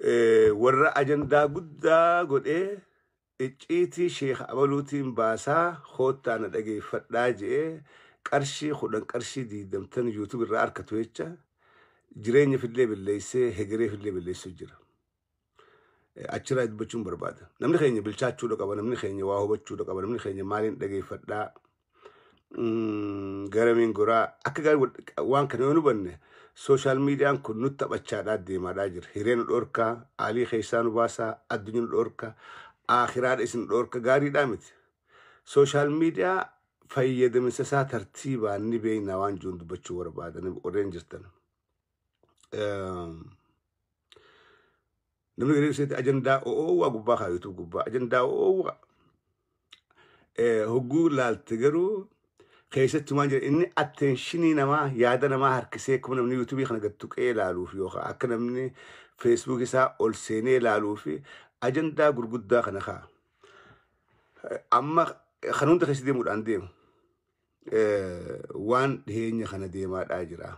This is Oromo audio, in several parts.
Warra ajandaa guddaa godhee icciitii Sheekh Abaluutiin baasaa koottaa na dhageeffadhaa je'ee qarshii 10 qarshii 20 YouTube irraa argatu jecha jireenya fillee balleessee hegeree fillee balleessuu jira. Achirraa dubbachuun barbaada. Namni keenya bilchaachuudha qaba, namni keenya waa hubachuudha qaba, namni keenya maaliin dhageeffadhaa garamiin goraa akka gaarii waan kana yoo hubanne social miidiyaan kun nutti taphachaadhaa deemaadhaa jira. Hiree nu dhorkaa, aalii keessaa nu baasaa, addunyaa nu dhorkaa, akhiraadha isin dhorka gaariidhaa miti. Social media fayyadaminsa isaa tartiibaan ni beekna waan jiruun dubbachuu barbaada warreen jirtan. Namni garii isheetti ajandaa oowwaa gubbaa kaayutu gubbaa ajandaa oowwaa hogguu laalte garuu keessatti waan jira inni attention namaa yaada namaa harkisee akkuma namni yuutuubii kana gad tuqee ilaaluuf yookaan akka namni feesbuuk isaa ol seenee ilaaluuf ajandaa gurguddaa kana kaa. Amma kan hunda keessa deemuudhaan deemu waan dhiyeenya kana deemaadhaa jira.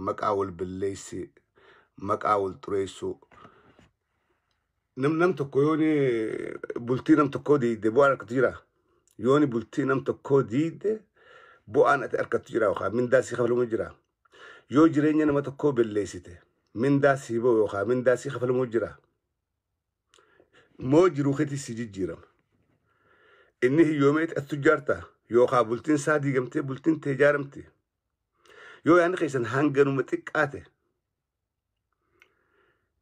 Maqaa wal balleessi, maqaa wal xureessuu. Nam tokko yooni bultii nam tokkoo diigde bu'aan argatu jira. Yooni bultii nam tokkoo diigde bu'aan ati argattu jira yookaan mindaa sii kafalamu jira. Yoo jireenya nama tokkoo balleessite mindaa sii ba'u yookaan mindaa sii kafalamu jira. Moo jiruu keetii si jijjiirama. Inni hiyyoomeeti ati tujjaarta yookaan bultiin isaa diigamtee bultiin tee ijaaramti. Yoo yaadni keessan hanganuma xiqqaate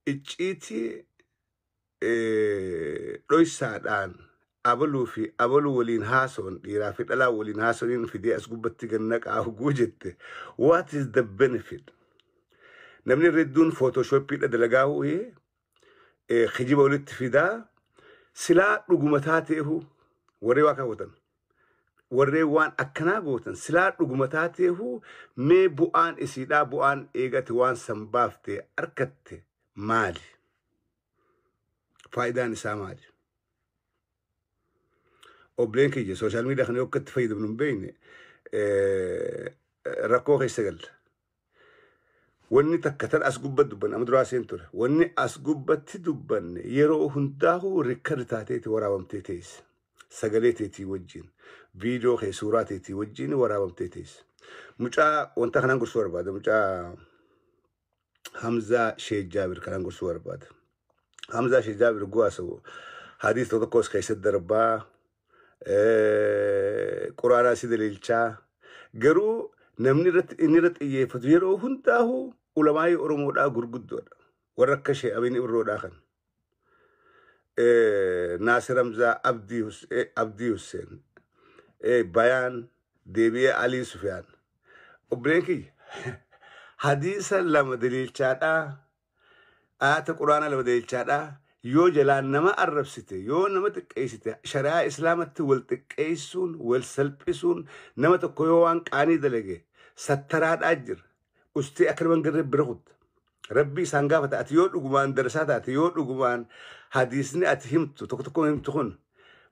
icciitii dhoysaadhaan abaluu fi abaluu waliin haasoon dhiiraa fi dhalaa waliin haasooniin fidee as gubbatti gannaqaa huguu jette, what is the benefit? Namni hedduun photoshoppiidha dalagaa ho'ee kijiba walitti fidaa silaa dhuguma taateehu warree waa kaawwatan. Warreen waan akkanaa gootan silaa dhuguma taateehu mee bu'aan isiidhaa bu'aan eegate waan san baaftee argatte maali? Faayidaan isaa maali? Obboleen kiyya social media kana yoo akka itti fayyadamnu hin beekne rakkoo keessa galla. Wanni takka tan as gubbatti dubbanne amma duraa seen ture. Wanni as gubbatti dubbanne yeroo hundaa'uu record taateeti waraabamtee teesse. Sagalee teetii wajjin, viidiyoo kee suuraa teetii wajjin waraabamtee teesse. Mucaa wanta kanaan gorsuu barbaada. Mucaa Hamzaa Sheek Jaabir kanaan gorsuu barbaada. Hamzaa Sheek Jaabir guwaasa'u hadiis tokko tokkos keessatti darbaa quraanaa si daliilchaa garuu namni irratti inni irratti xiyyeeffatu yeroo hundaa'u ulamaayii Oromoodhaa gurguddoodha. Warra akka Sheek Abiin Ibroodhaa kan. Naasir Hamzaa Abdii Hussein Bayaan deebi'ee Alii Sufiyaan. Obboleen kiyya hadiisa lama daliilchaadhaa ayata quraanaa lama daliilchaadhaa yoo jalaan nama arrabsite yoo nama xiqqeessite shari'aa islaamatti wal xiqqeessuun wal salphisuun nama tokko yoo waan qaanii dalage sattaraadhaa jira. Ustee akka nama hin garree bira kutta. Rabbi isaan gaafata ati yoo dhugumaan darasaa taate yoo dhugumaan hadiisni ati himtu tokko tokko himtu kun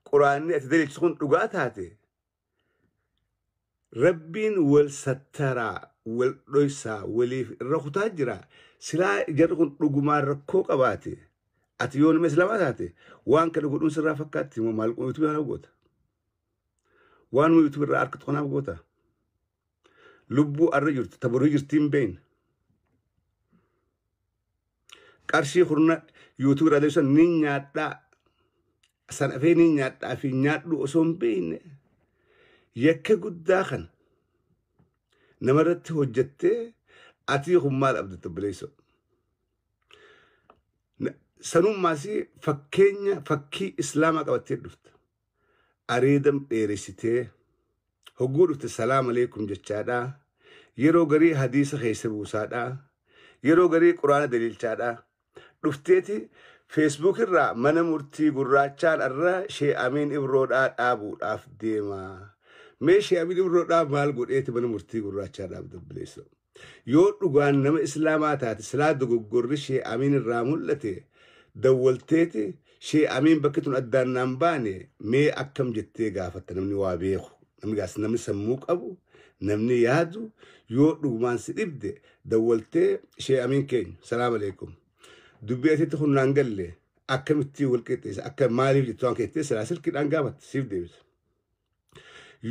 quraanni ati daliilchisu kun dhugaa taate Rabbiin wal sattaraa wal dhoysaa waliif irra kutaa jira. Silaa jarri kun dhugumaan rakkoo qabaate ati yoo nama islaamaa taate waan kana godhuun sirraa fakkaatti moo maal yuutuubii kanaaf goota? Waan yuutuubii irraa argatu kanaaf goota? Lubbuu arra jirtu ta boruu jirti hin beekne. Qarshii kurna yuutuubii irraa deebisan ni nyaadhaa san afee ni nyaadhaa fi nyaadhu osoo hin beekne yakka guddaa kana namarratti hojjettee ati kun maal abdatta obboleessoo? Sanummaas fakkeenya fakkii islaamaa qabattee dhufta. Areedam dheeressitee hogguu dhufte salaam aleekum jechaadhaa. Yeroo garii hadiisa keessa buusaadhaa. Yeroo garii quraana daliilchaadhaa. Dhufteeti feesbuuk irraa mana murtii gurraachaan irra Shee Amiin Ibroodhaa dhaabuudhaaf deema. Mee Shee Amiin Ibroodhaa maal godheeti mana murtii gurraachaa dhaabda obboleessoo? Yoo dhugaan nama islaamaa taate silaa dogoggorri Shee Amiin irraa mul'ate dawwalteeti Shee Amiin bakki tun addaan naan baane mee akkam jettee gaafatta namni waa beeku. Namni gaas namni sammuu qabu namni yaadu yoo dhugumaan si dhibde dawwaltee Shee Amiin keenya salaam aleekum. Dubbii asitti humnaan galle akkamitti wal qixxeessa akka maaliif jettu waan keessatti silaa silkiidhaan gaafatte siif deebisa.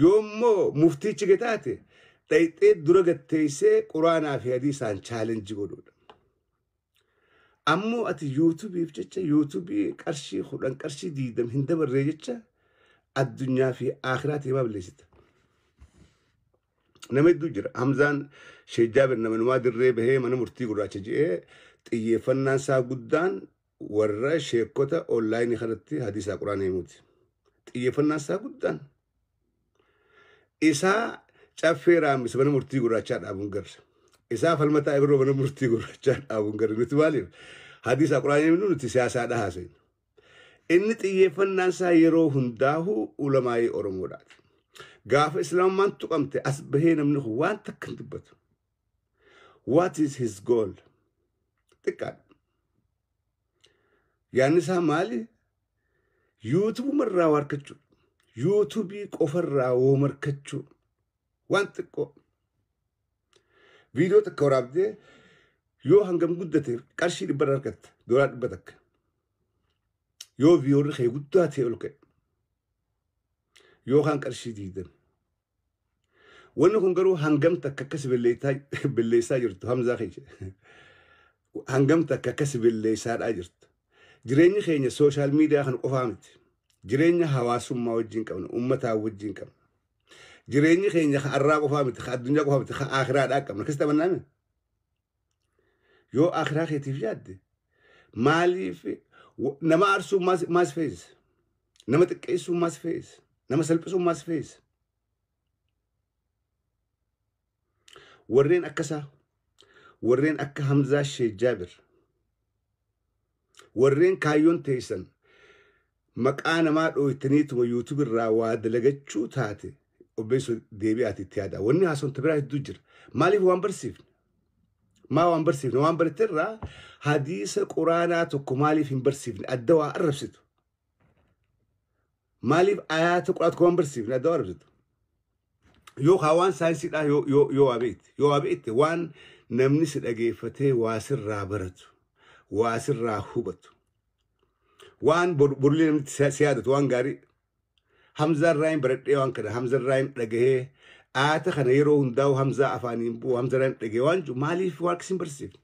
Yoommoo muftichi gataate dhayxee dura gatteessee quraanaa fi hadiisaan challenge godhuudha. Ammoo ati YouTubeiif jecha YouTubeii qarshii 10 qarshii 20 hin dabarree jecha addunyaa fi akiraatti himaa balleessita. Nama hedduu jira. Hamzaan Sheek Jaabir nama numaa dirree bahee mana murtii gurraacha je'ee xiyyeeffannaan isaa guddaan warra sheekota onlineii kanatti hadiisaa quraana himuuti. Xiyyeeffannaan isaa guddaan. Isaa caffee raammise mana murtii gurraachaa dhaabuun garra. Isaa falmataa ibiroo mana murtii gurraachaa dhaabuun garra. Nuti maaliif hadiisaa quraana himnu nuti siyaasaadha haasofna. Inni xiyyeeffannaan isaa yeroo hundaa'u ulamaayii Oromoodhaati. Gaafa islaamummaan tuqamte as bahee namni kun waan takka hin dubbatu. What is his goal? Xiqqaadha. Yaadni isaa maali? YouTubeuma irraa waa argachuu. YouTubeii qofarraa woo markachuu. Waan xiqqoo. Viidiyoo takka waraabdee yoo hangam guddate qarshii 100 irraa argatta. Doolaar 100. Yoo viewerri kee guddaa ta'e ol ka'e. Yookaan qarshii 20. Wanni kun garuu hangam takka akkas belleessaa jirtu Hamzaa keessa. Hangam takka akkas belleessaadhaa jirtu. Jireenyi keenya social media kan qofaa miti. Jireenya hawaasummaa wajjin qabna, uummataa wajjin qabna. Jireenyi keenya ka arraa qofaa miti, ka addunyaa qofaa miti, ka akiraadhaa qabna. Akkasitti amannaame? Yoo akiraa keetiif yaadde maaliif nama aarsuu maas fe'isa? Nama xiqqeessuu maas fe'isa? Nama salphisuu maas fe'isa? Warreen akkasaa, warreen akka Hamzaa Sheek Jaabir, warreen kaayyoon teessan maqaa namaa dhooytaniituma YouTube irraa waa dalagachuu taate obbeessoo deebi'aati itti yaada. Wanni haasofte biraa hedduu jira. Maaliif waan barsiifne? Maa waan barsiifne? Waan baratte irraa hadiisa quraanaa tokko maaliif hin barsiifne? Adda waa arrabsitu. Maaliif ayaata quraanaa tokko waan barsiifne? Adda waa arrabsitu. Yookaan waan saayinsiidhaa yoo waa beekte. Yoo waa beekte waan namni si dhageeffatee waa sirraa baratu. Waa sirraa hubatu. Waan borullee namni si yaadatu waan gaarii. Hamzaa irraa hin baradhee waan kana Hamzaa irraa hin dhagahee aata kana yeroo hundaa'u Hamzaa afaaniin bu'u Hamzaa irraa hin dhagahee waan jiru maaliif waan akkasiin barsiifne?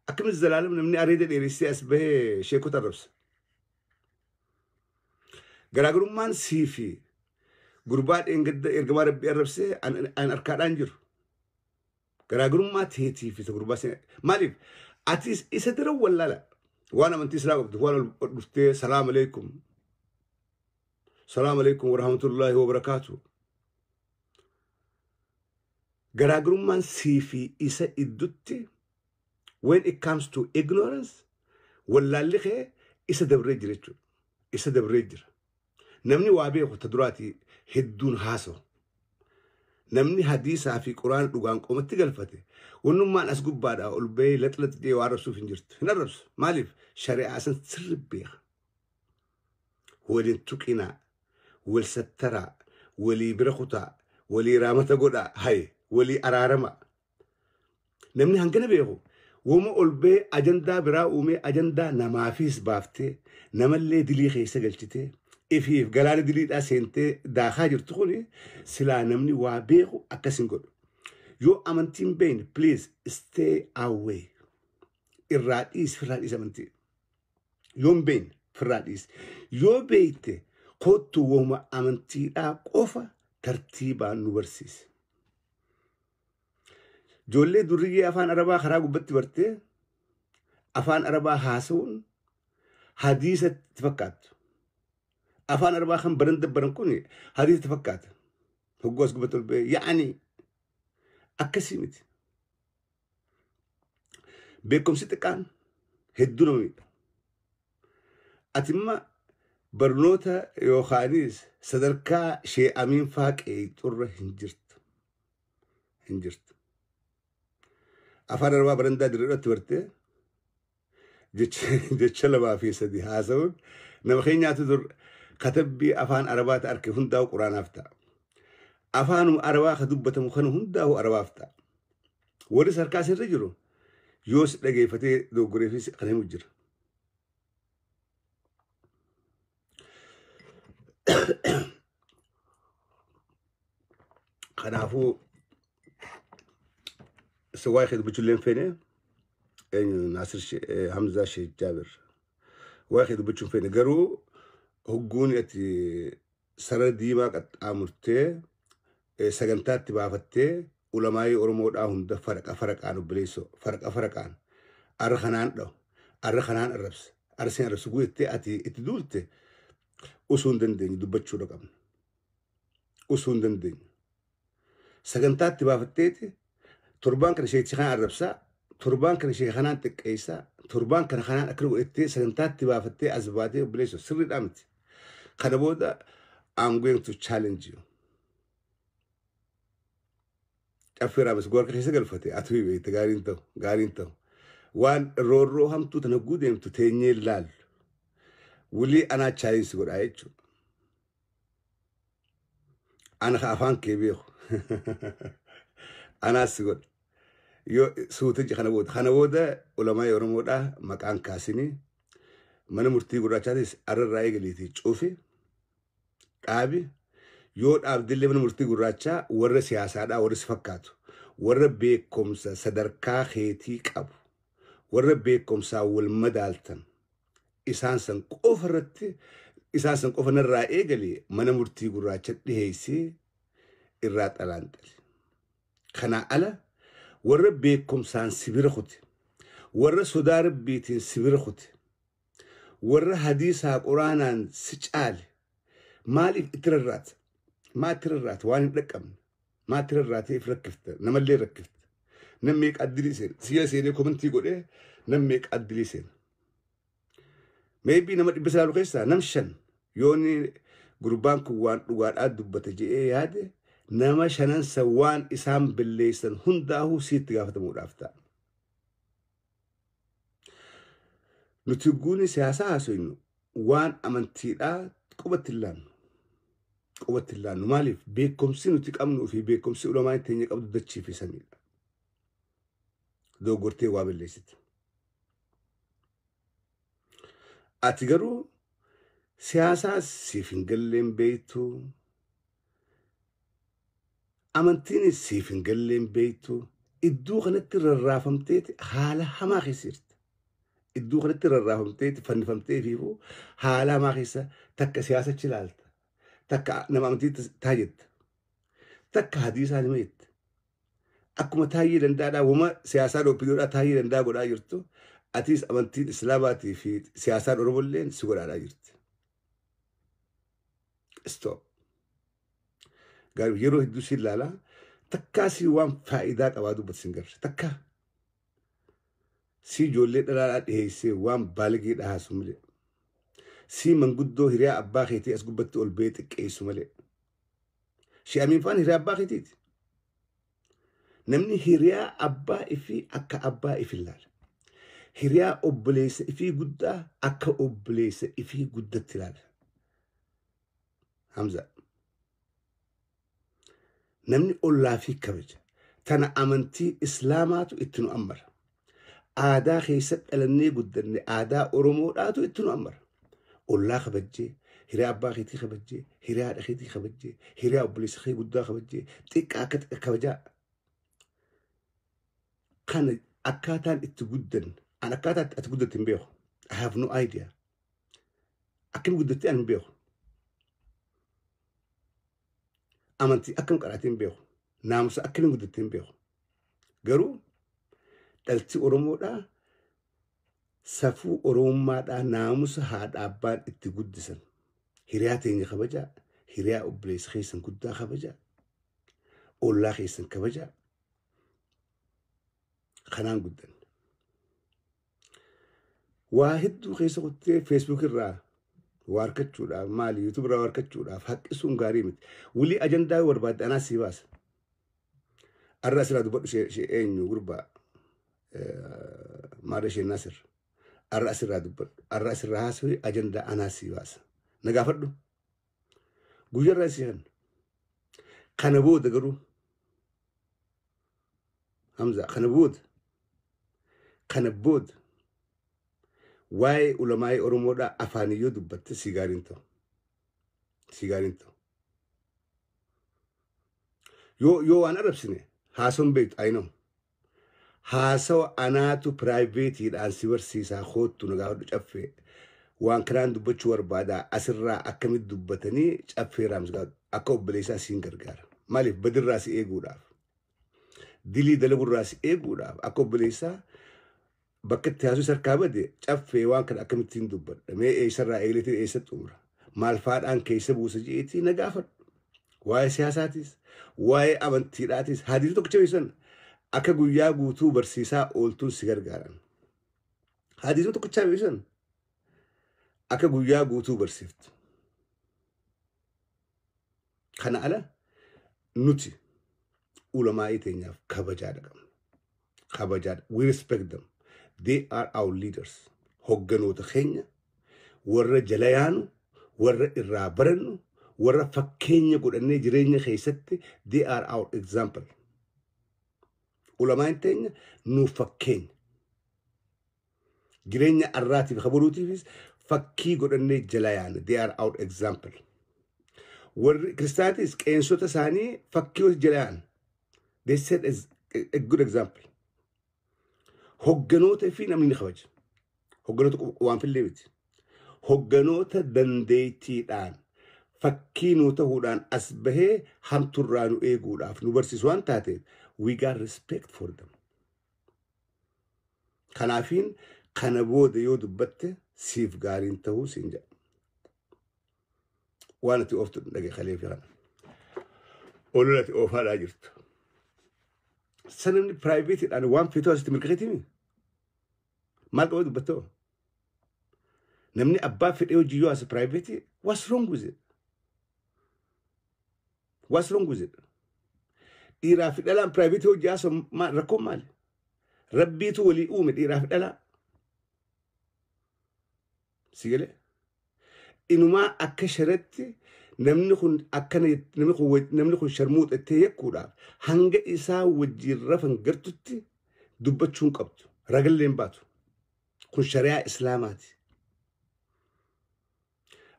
Akkamitti zalaalam namni areeda dheeressee as bahee sheekota arrabsa? Garaagarummaan sii fi gurbaa dheengadda ergamaa rabbii arrabsee an harkaadhaan jiru. Garaagarummaa teetii fi gurbaa maaliif atis isa daran wallaala waan amantii islaa qabdu waan ol dhuftee salaam aleekum salaam aleekum warahmatullaahi wabarakaatu. Garaagarummaan sii fi isa iddutti when it comes to ignorance wallaalli kee isa dabree jira jechuudha. Isa dabree jira. Namni waa beeku ta duraatii hedduun haasawu. Namni hadiisaa fi quraana dhugaan qomatti galfate wannummaan as gubbaadhaa ol bahee laxlax jedhee waa arrabsuuf hin jirtu. Hin arrabsu. Maaliif? Shari'aa san sirri beeka. Waliin tuqinaa, wal sattaraa, walii bira kutaa, walii raamata godhaa, haye, walii araarama. Namni hangana beeku wama ol bahee ajandaa biraa uumee ajandaa namaafis baaftee namallee dilii keessa galchitee ifiif galaana diliidhaa seentee daakaa jirtu kuni silaa namni waa beeku akkas hin godhu. Yoo amantiin beekne, please stay away. Irraa dhiisi, firraa dhiisi amantii. Yoo hin beekne firraa dhiisi. Yoo beekte kottu wama amantiidhaa qofa tartiibaan nu barsiisi. Ijoollee durriyyee afaan Arabaa karaa gubbatti bartee afaan Arabaa haasa'uun hadiisa itti fakkaattu. Afaan Arabaa kan baran dabbaran kun hadiisa itti fakkaata. Hogguu as gubbatti ol ba'ee yaa'anii akkasii miti. Beekumsi xiqqaan hedduu nama miidha. Ati imma barnoota yookaanis sadarkaa shee amiin faa qeexurra hin jirtu. Hin jirtu. Afaan Arabaa barandaa dirreedhaatti bartee jecha lamaa fi sadi haasa'uun nama keenyaatu dur katabbii afaan Arabaa ta'e arke hundaa'u quraanaaf ta'a. Afaanuma Arabaa ka dubbatamu kana hundaa'u Arabaaf ta'a. Warri sarkaa sirri jiru Yoos dhageeffatee doggoreefis kan himu jira. Kanaafuu isa waa'ee kee dubbachuu illee hin feene eenyu Naasir Hamzaa Sheekh Jaabir waa'ee kee dubbachuu hin feene garuu hogguun ati sarara diimaa qaxxaamurtee sagantaatti baafattee ulamaayii Oromoodhaa hunda faraqa faraqaan obboleessoo faraqa faraqaan arra kanaan dhahu arra kanaan arrabsa arra sin arrabsu guuttee ati itti duulte osoo hin dandeenye dubbachuudha qabna. Osoo hin dandeenye. Sagantaatti baafatteeti torbaan kana sheekichi kanaan arrabsaa torbaan kana sheeka kanaan xiqqeessaa torbaan kana kanaan akkana godhattee sagantaatti baafattee as baatee obboleessoo sirriidhaa miti. Kana booda I'm going to challenge you. Caffee raamis gorka keessa galfate atu beekte gaariin ta'u gaariin ta'u. Waan roorroo hamtuu tana guudeemtu teenyee laallu. Wulii anaa challenge godhaa jechuudha. Ana ka afaan kee beeku. Anaas si godha. Yoo suuta kana booda kana booda ulamaa Oromoodhaa maqaan kaasinii mana murtii gurraachaatis arrarraa eegaleetii cufi dhaabi yoo dhaabdillee mana murtii gurraachaa warra siyaasaadhaa warra si fakkaatu warra beekumsa sadarkaa keetii qabu warra beekumsaa wal madaaltan isaan san qofa irratti isaan san qofa narraa eegalee mana murtii gurraacha dhiheessee irraa xalaanxale. Kanaa ala warra beekumsaan sibira kute warra sodaa rabbiitiin sibira kute warra hadiisaa quraanaan si caale maaliif itti rarraata? Maa itti rarraata? Waan hin dhaqqabne. Maa itti rarraatee if rakkifta? Namallee rakkifta. Nam meeqa addilii seena? Siya seenee komantii godhee nam meeqa addilii seena? Maybe nama dhibba salaalu keessaa nam shan yoonni gurbaan kun waan dhugaadhaa dubbata je'ee yaade nama shanansa waan isaan balleessan hundaa'uu siitti gaafatamuudhaaf ta'a. Nuti guuni siyaasaa haasofnu waan amantiidhaa qubatti hin laannu. Qubatti hin laannu. Maaliif beekumsi nuti qabnuu fi beekumsi ulamaan teenya qabdu dachii fi samiidha. Dogoggortee waa balleessiti. Ati garuu siyaasaa siif hin galleen beektu. Amantiinis siif hin galleen beektu. Iddoo kanatti rarraafamteeti haala hamaa keessa jirti. Iddoo kanatti rarraafamteeti fannifamtee fiifuu haala hamaa keessa takka siyaasachi ilaalta. Takka nama amantii taajetta. Takka hadiisaa nima jetta. Akkuma taayyee danda'aadhaa wama siyaasaa dhooppidoodhaa taayyee danda'a godhaa jirtu. Atis amantiin Islaamaatii fi siyaasaan Oromolleen si godhaadhaa jirti. Stop. Gaarii yeroo hedduu si ilaalaa takkaa si waan faayidaa qabaa dubbatu sin garre takkaa. Si ijoollee dhalaadhaa dhiheessee waan baalagee dhahaasu malee. Si manguddoo hiriyaa abbaa keetii as gubbatti ol ba'ee xiqqeessu malee. Shi'amiin faan hiriyaa abbaa keetiiti. Namni hiriyaa abbaa ifii akka abbaa ifi ilaala. Hiriyaa obboleessa ifii guddaa akka obboleessa ifii guddatti ilaala. Hamza. Namni ollaa fi kabaja. Tana amantii Islaamaatu itti nu ammara. Aadaa keessa dhalannee guddanne aadaa Oromoodhaatu itti nu ammara. Ollaa kabajjee, hiriyaa abbaa keetii kabajjee, hiriyaa haadha keetii kabajjee, hiriyaa obboleessa kee guddaa kabajjee, xiqqaa akka xiqqa kabajaa. Kana akkaataan itti guddanne, an akkaataa ati guddatte hin beeku. I have no idea. Akkam guddatte an hin beeku. Amantii akkam qaraatee hin beeku. Naamusa akkamiin guddatte hin beeku. Garuu dhalti Oromoodhaa safuu Oromummaadhaa naamusa haadha abbaan itti guddisan. Hiriyaa teenya kabajaa, hiriyaa obboleessa keessan guddaa kabajaa, ollaa keessan kabajaa. Kanaan guddanne. Waa hedduu keessa kuttee Facebook irraa waa argachuudhaaf maali YouTube irraa waa argachuudhaaf haqqisuun gaarii miti. Wulii ajandaa yoo barbaadde anaa sii baasa. Arra asirraa dubbadhu ishee eenyu gurbaa maara ishee Nasir. Arra asirraa dubbadhu. Arra asirraa haasawee ajandaa anaa sii baasa. Na gaafadhu. Guyyarraa sii kenna. Kana booda garuu Hamza kana booda Kana booda waa'ee ulamaa'ii Oromoodhaa afaaniyyoo dubbatte si gaariin ta'u. Si gaariin ta'u. Yoo waan arrabsine haasawan beektu, I know. Haasawa anaatu privateiidhaan si barsiisaa, koottu na gaafadhu, caffee. Waan kanaan dubbachuu barbaadaa, asirraa akkamitti dubbatanii, caffee raamsi gaafadhu. Akka obboleessaa siin gargaara. Maaliif? Badirraa si eeguudhaaf. Dilii dalagurraa si eeguudhaaf, akka obboleessaa bakka itti haasuu harkaa bade, caffee waan kana akkamittiin dubbadha? Mee eessarraa eegaleetiin eessatti xumura? Maal faadhaan keessa buusa jeetii na gaafadhu. Waa'ee siyaasaatis, waa'ee amantiidhaatis, hadiisa tokkicha beeksisan akka guyyaa guutuu barsiisaa ooltuun si gargaaran. Hadiisa tokkicha beeksisan akka guyyaa guutuu barsiiftu. Kana ala nuti ulamaa'ii teenyaaf kabajaadha qabna. Kabajaadha. We respect them. They are our leaders. Hogganoota keenya, warra jala yaanu, warra irraa barannu, warra fakkeenya godhannee jireenya keessatti, they are our example. Ulamaan teenya nuuf fakkeenya. Jireenya arraatiif kabaluutiifis fakkii godhannee jala yaana. They are our example. Warri kiristaanaatis qeensota isaanii fakkii jala yaana. They set a good example. Hogganoota fi namni ni kabaja. Hogganoota waan fillee miti. Hogganoota dandeettiidhaan fakkii nuu ta'uudhaan as bahee hamturraa nu eeguudhaaf nu barsiisu waan taateef, we got respect for them. Kanaafiin kana booda yoo dubbatte siif gaariin ta'uu siin jedha. Waan ati ooftu dhage kalee fi kana. Olola ati oofaadhaa jirtu. Sanamni privateiidhaan waan feetuu asitti mirkaneetimi. Maal qaba dubbattoo? Namni abbaa fedhee hojii yoo as private, what's wrong with it? What's wrong with it? Dhiiraa fi dhalaan private hojii haasa'u rakkoon maali? Rabbiitu walii uume dhiiraa fi dhalaa. Si galee? Inumaa akka sharatti namni kun akkana, namni kun sharmuuxattee yakkuudhaaf hanga isaa wajjin rafan gartutti dubbachuu hin qabdu. Ragallee hin baatu. Kun shari'aa Islaamaati.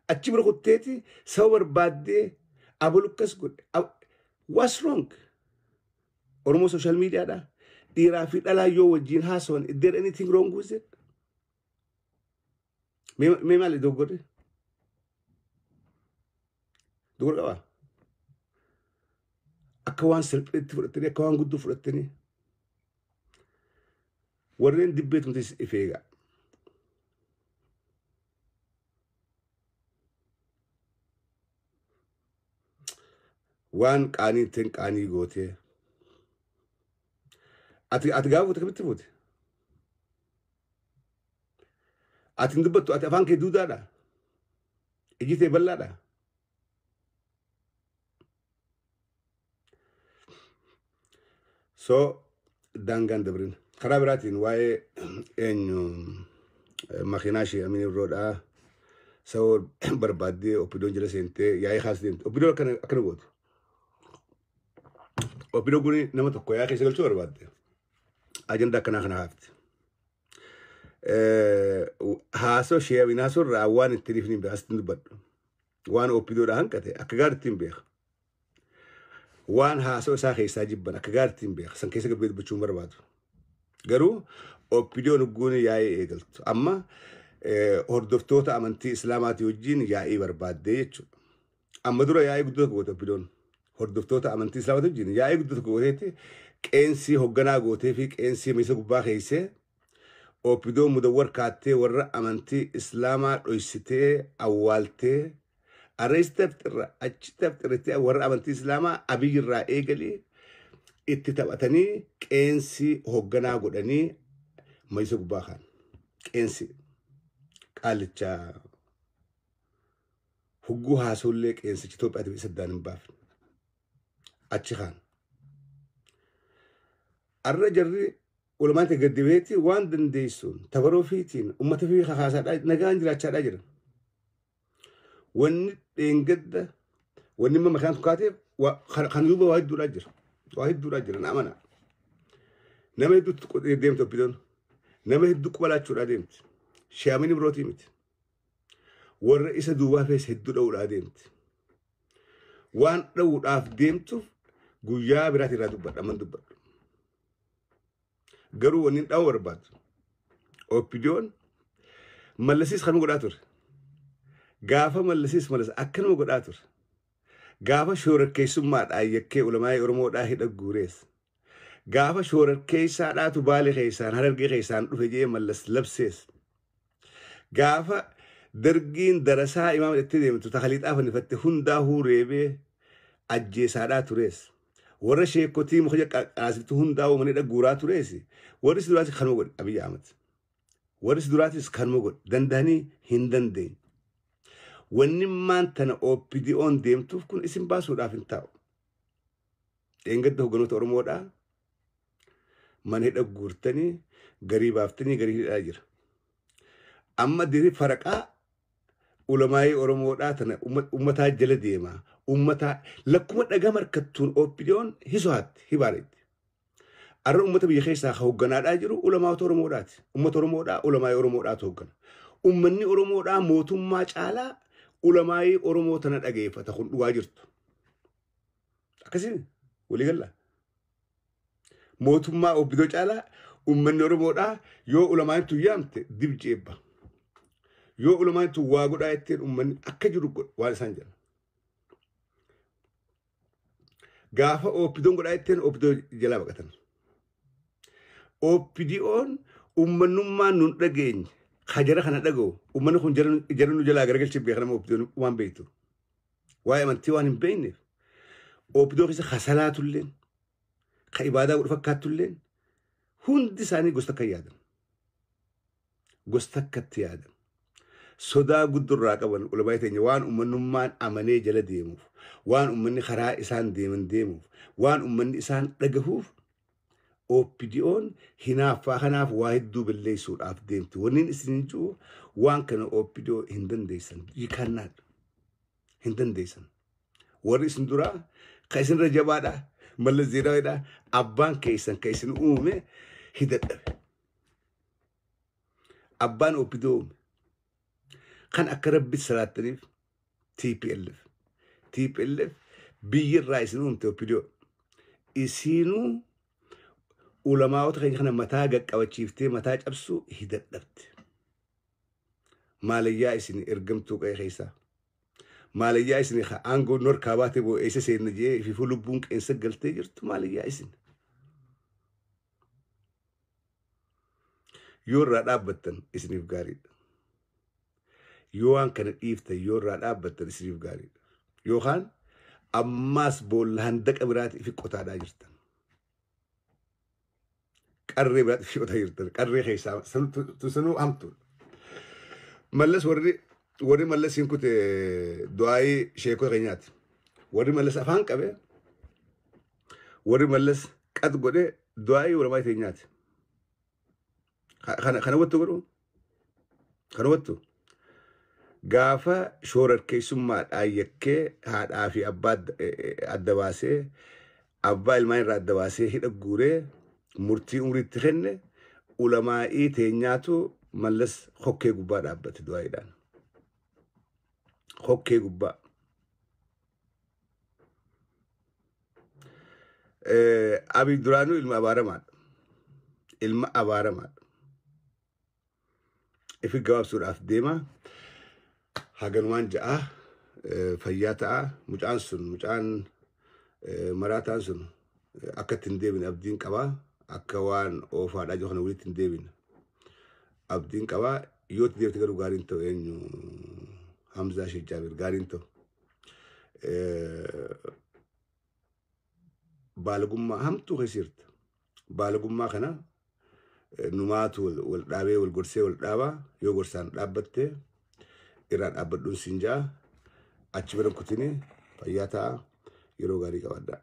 Achi bira kutteeti saba barbaaddee abalukkas godhe. What's wrong? Oromoo social mediaadha. Dhiiraa fi dhalaa yoo wajjin haasawan, is there anything wrong with it? Mee maali dogoggorri? Dogoggora qabaa? Akka waan salpheetti fudhattanii, akka waan guddoo fudhattanii, warreen dibbeetumtis if eegaa. Waan qaanii ittiin qaanii gootee. Ati gaafa fuute kamitti fuute? Ati hin dubbattu, ati afaan kee duudaadha. Iji tee bal'aadha. So daangaan dabrin. Karaa biraatiin waa'ee eenyu makiinaa ishee Amin Ibroodhaa sababa barbaaddee OPDOn jala seentee yaa'ii kaas deemte. OPDOn akkana gootu. OPDOn kun nama tokko yaa'ii keessa galchuu barbaadde. Ajandaa akkanaa kana haafti. Haasoo ishee Amin haasoo irraa waan ittiin ifni hin beeku, asitti dubbadhu. Waan OPDOdhaa hanqate akka gaariitti hin beeku. Waan haasoo isaa keessaa jibban akka gaariitti hin beeku. San keessa gabbee dubbachuu hin barbaadu. Garuu OPDOn hogguun yaa'ii eegaltu. Amma hordoftoota amantii Islaamaatii wajjin yaa'ii barbaaddee jechuudha. Amma dura yaa'ii guddoo tokko goote OPDOn. Hordoftoota amantii Islaamaatii wajjin yaa'ii guddoo tokko gooteetti qeensii hogganaa gootee fi qeensii miisa gubbaa keessee OPDOn mudawwar kaattee warra amantii Islaamaa dhoysitee awwaaltee arrees tafxirra achi tafxirrittee warra amantii Islaamaa Abiyyi irraa eegalee itti taphatanii qeensii hogganaa godhanii maisa gubbaa kaan. Qeensii qaallichaa hogguu haasollee qeensichi Itoophiyaatiif isa addaan hin baafne. Achi kaan. Arra jarri walumaan gadi beetti waan dandeessuun tabaroo fiitiin uummata fi kakaasaadhaa nagaan jiraachaadhaa jiran. Wanni dheengadda wanni amma makaan kaateef kan duuba waa hedduudhaa jira. Waa hedduudhaa jira, na amana. Nama hedduutti deemte OPDOn. Nama hedduu quba laachuudhaa deemti. Shi'amini birootii miti. Warra isa duubaa fees hedduu dha'uudhaa deemti. Waan dha'uudhaaf deemtuuf guyyaa biraati irraa dubbadha man dubbadhu. Garuu wanni dha'uu barbaadu. OPDO'n Mallasiis kanuma godhaa ture. Gaafa Mallasiis Mallas akkanuma godhaa ture. Gaafa shoorarkeessummaadhaan yakkee ulamaa'ii Oromoodhaa hidha guurees. Gaafa shoorarkeessaadhaatu Baalee keessaan Harargee keessaan dhufe jee Mallas labsees. Gaafa dargiin darasaa imaama itti deemtu takaliixaa fannifatte hundaa huureebee ajjeesaadhaa turees. Warra sheekotii muka qaasiftu hundaa uumanii guuraa turees. Warri si duraatis kanuma godhe Abiyyi Ahmad. Warri si duraatis kanuma godhe danda'anii hin dandeenye. Wanni maan tana OPDO'n deemtuuf kun isin baasuudhaaf hin taa'u. Dheengadda hogganoota Oromoodhaa mana hidha guurtanii garii baaftanii garii hidhaa jira. Amma diri faraqaa ulamaayii Oromoodhaa tana uummataa jala deema. Uummataa lakkuma dhagaa markattuun OPDO'n hisohaatti hibaaretti. Arra uummata biyya keessaa hogganaadhaa jiru ulamaata Oromoodhaati. Uummata Oromoodhaa ulamaayii Oromoodhaatu hoggana. Uummanni Oromoodhaa mootummaa caalaa ulamaayii Oromoo tana dhageeffata kun dhugaa jirtu. Akkasiin walii galla. Mootummaa OPDO caalaa uummanni Oromoodhaa yoo ulamaayin tun yaamte dib jeebba. Yoo ulamaayin tun waa godhaa jetteen uummanni akka jiru godha waan isaan jedhan. Gaafa OPDO'n godhaa jetteen OPDO jalaa baqatan. OPDO'n uummanummaan nun dhageenye ka jara kana dhaga'u uummanni kun jara nu jalaa garagalchee beeka nama OPDO'n waan beektu. Waa'ee amantii waan hin beekneef OPDO keessa ka salaatulleen ka ibaadaa godhu fakkaattulleen hundi isaanii gosa takka yaadan. Gosa takkatti yaadan. Sodaa guddurraa qaban ulamaa teenya waan uummanummaan amanee jala deemuuf, waan uummanni karaa isaan deeman deemuuf, waan uummanni isaan dhagahuuf OPDO'n hinaaffaa kanaaf waa hedduu balleessuudhaaf deemti. Wanni isin jiru waan kana OPDO hin dandeessan. You cannot. Hin dandeessan. Warri isin duraa ka isinirra jabaadha. Mallas Zeenaawidha. Abbaan keessan ka isin uume hidadhabe. Abbaan OPDO uume. Kan akka rabbi salaattaniif TPLF. TPLF biyyirraa isin uumte OPDO. Isinuu ulamaa'ota keenya kana mataa gaqqabachiiftee mataa cabsuu hidadhabte. Maalayyaa isin ergamtuu qe'ee keessaa. Maalayyaa isin aangoo norkaa baatee boo eessa seenna jee ififuu lubbuun qeensa galtee jirtu maalayyaa isin. Yoo irraa dhaabbattan isiniif gaariidha. Yoo waan kana dhiiftan yoo irraa dhaabbattan isiniif gaariidha. Yookaan ammaas boolla handaqa biraati ifi qotaadhaa jirtan. Qarree biraati ifi qotaa jirtan. Qarree keessaa sanuu hamtuudha. Mallas warri Mallas hin kute du'aayii sheekota keenyaati. Warri Mallas afaan qabe warri Mallas qat godhe du'aayii ulamaa keenyaati. Kana hubattu godhu? Kana hubattu? Gaafa shoorarkeessummaadhaan yakkee haadhaa fi abbaa adda baasee abbaa ilmaan irraa adda baasee hidha guuree murtii umriitti kenne ulamaa'ii teenyaatu Mallas hokkee gubbaa dhaabbate du'aayiidhaan. Hokkee gubbaa. Abiy duraanuu ilma abaaramaadha. Ilma abaaramaadha. Ifi gabaabsuudhaaf deema. Haganumaan ja'a fayyaa ta'a. Mucaan sun mucaan maraataan sun akka itti hin deebine abdiin qabaa. Akka waan oofaadhaa jiru kana walitti hin deebine. Abdiin qabaa. Yoo itti deebite garuu gaariin ta'u eenyu Hamzaa Sheekh Jaabir gaariin ta'u. Baalagummaa hamtuu keessa jirta. Baalagummaa kana numaatu wal dhaabee wal gorsee wal dhaabaa yoo gorsaan dhaabbatte irraa dhaabbadhuun siin ja'a achi bira kutinii fayyaa ta'a yeroo gaarii qabaadhaa.